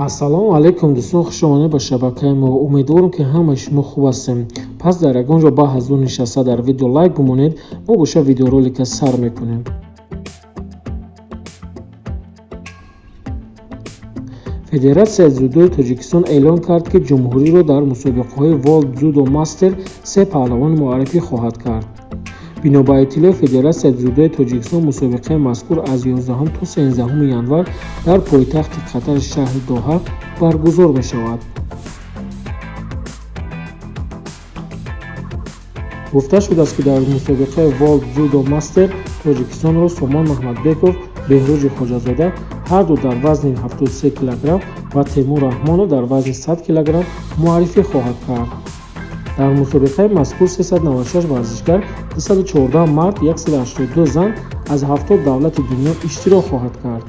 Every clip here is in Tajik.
Ассалому алайкум, дӯстон, хуш омадед ба шабакаи мо. Умедворам, ки ҳамаи шумо хуб ҳастем. Пас дар ягон ҷо ба ҳазур нишаста дар видео лайк бимонед. Мо боша видеоролика сар мекунем. Федератсияи дзюдои Тоҷикистон эълон кард, ки ҷумҳуриро дар мусобиқаҳои World Judo Master се паҳлавон муаррифӣ хоҳад кард. Бино ба иттилои Федератсияи дзюдои Тоҷикистон, мусобиқаи мазкур аз 11 то 13 январ дар пойтахти Қатар, шаҳри Доҳа, баргузор мешавад. Гуфта шудааст, ки дар мусобиқаи World Judo Master Тоҷикистонро Сомон Маҳмадбеков, Беҳрӯҷи Хоҷазода, ҳарду дар вазни 73 килограмм, ва Темур Раҳмонов дар вазни 100 килограмм муаррифӣ хоҳад кард. Дар мусобиқаи мазкур 396 варзишгар, 214 мард, 182 зан, аз 70 давлати дунё иштирок хоҳад кард.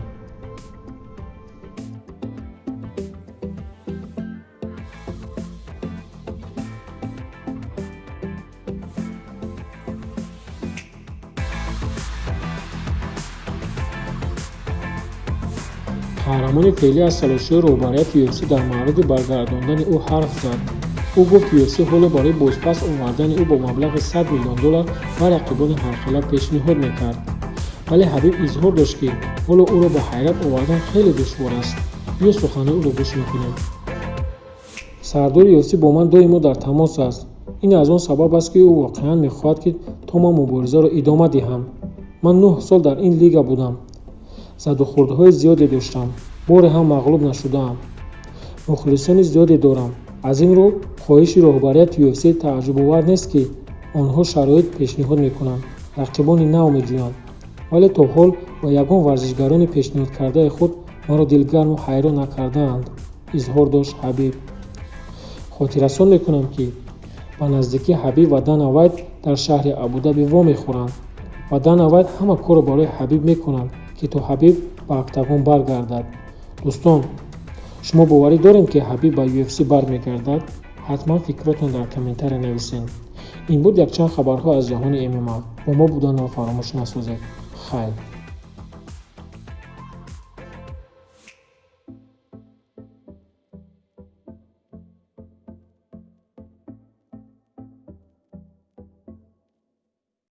Қаҳрамони феълӣ аз талошҳои роҳбарияти UFC дар мавриди баргардондани ӯ ҳарф зад. Ӯ гуфт, UFC ҳоло барои бозпас овардани ӯ бо маблағи 100 миллион доллар ба рақибони ҳархела пешниҳод мекард. Вале Ҳабиб изҳор дошт, ки ҳоло ӯро ба ҳайрат овардан хеле душвор аст. Биё, суханои ӯро гӯш мекунем. Сардори UFC бо ман доимо дар тамос аст. Ин аз он сабаб аст, ки ӯ воқеан мехоҳад, ки то ман муборизаро идома диҳам. Ман 9 сол дар ин лига будам, задухӯрдҳои зиёде доштам, боре ҳам мағлуб нашудаам, мухлисони зиёде дорам. Аз ин рӯ хоҳиши роҳбарияти UFC тааҷҷубовар нест, ки онҳо шароит пешниҳод мекунанд, рақибони нав меҷӯянд. Вале то ҳол ба ягон варзишгарони пешниҳодкардаи худ маро дилгарму ҳайрон накардаанд, изҳор дошт Ҳабиб. Хотиррасон мекунам, ки ба наздикӣ Ҳабиб ва Дана Вайт дар шаҳри Абудаби вомехӯранд ва Дана Вайт ҳама корро барои Ҳабиб мекунанд, ки то Ҳабиб ба октагон баргардад. Дӯстон, шумо боварӣ дорем, ки Ҳабиб ба UFC бармегардад? Ҳатман фикротон дар комментария нависед. Ин буд якчанд хабарҳо аз ҷаҳони ММА. Бо мо буданро фаромӯш насозед. Хайр.